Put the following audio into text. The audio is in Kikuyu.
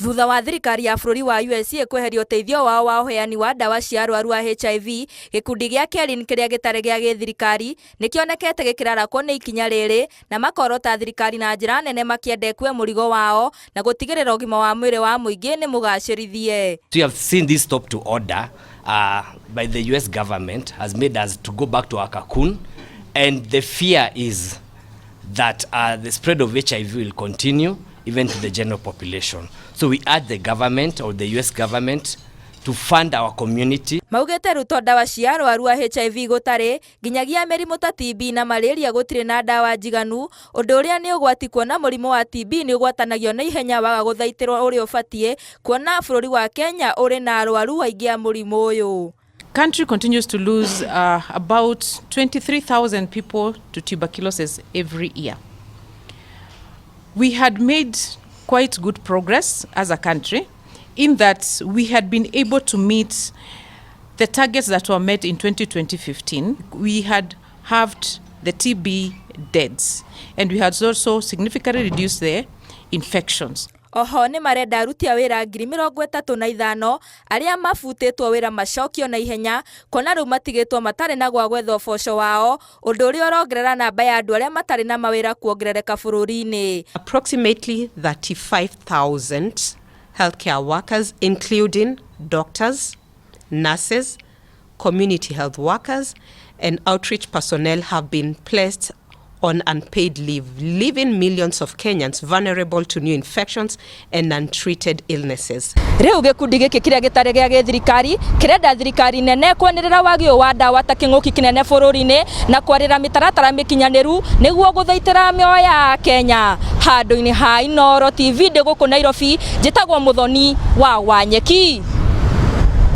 Thutha wa thirikari ya bũrũri wa USA kweheria ũteithio wao wa ũheani wa ndawa cia arwaru a HIV, gĩkundi gĩa Kering kĩrĩa gĩtarĩ gĩa gĩthirikari nĩ kĩonekete gĩkĩrarakwo nĩ ikinya rĩrĩ na makorota thirikari na njĩra nene makĩenda ĩkue mũrigo wao na gũtigĩrĩra ũgima wa mwĩrĩ wa mũingĩ nĩ mũgacĩrithie. So you have seen this stop to order by the US government has made us to go back to our cocoon, and the fear is that the spread of HIV will continue even to the general population. So we urge the government or the US government to fund our community. Maugĩte rĩu to ndawa cia arwaru a HIV gũtarĩ, nginyagia mĩrimũ ta TB na malaria gũtirĩ na ndawa njiganu, ũndũ ũrĩa nĩ ũgwati kuona mũrimũ wa TB nĩ ũgwatanagio na ihenya waga gũthaitĩrwo ũrĩa ũbatiĩ, kuona bũrũri wa Kenya ũrĩ na arwaru aingĩ a mũrimũ ũyũ. Country continues to lose about 23,000 people to tuberculosis every year. We had made quite good progress as a country in that we had been able to meet the targets that were met in 2015. We had halved the TB deaths and we had also significantly reduced the infections. Oho nĩ marenda aruti a wĩra 35,000 arĩa mabutĩtwo wĩra macokio na ihenya, kuona rĩu matigĩtwo matarĩ na gwa gwetha ũboco wao, ũndũ ũrĩa ũrongerera namba ya andũ arĩa matarĩ na mawĩra kuongerereka bũrũri-inĩ. Approximately 35,000 healthcare workers, including doctors, nurses, community health workers, and outreach personnel, have been placed on unpaid leave, leaving millions of Kenyans vulnerable to new infections and untreated illnesses. Rĩu gĩkundi gĩkĩ kĩrĩa gĩtarĩ gĩa gĩthirikari kĩrenda thirikari nene kwanĩrĩra wagi ũyũ wa ndawa ta kĩng'ũki kĩnene bũrũri-inĩ na kwarĩra mĩtaratara mĩkinyanĩru nĩguo gũthaitĩra mĩoyo ya Kenya. Handũ-inĩ ha Inooro TV ndĩ gũkũ Nairobi, njĩtagwo Mũthoni wa Wanyeki.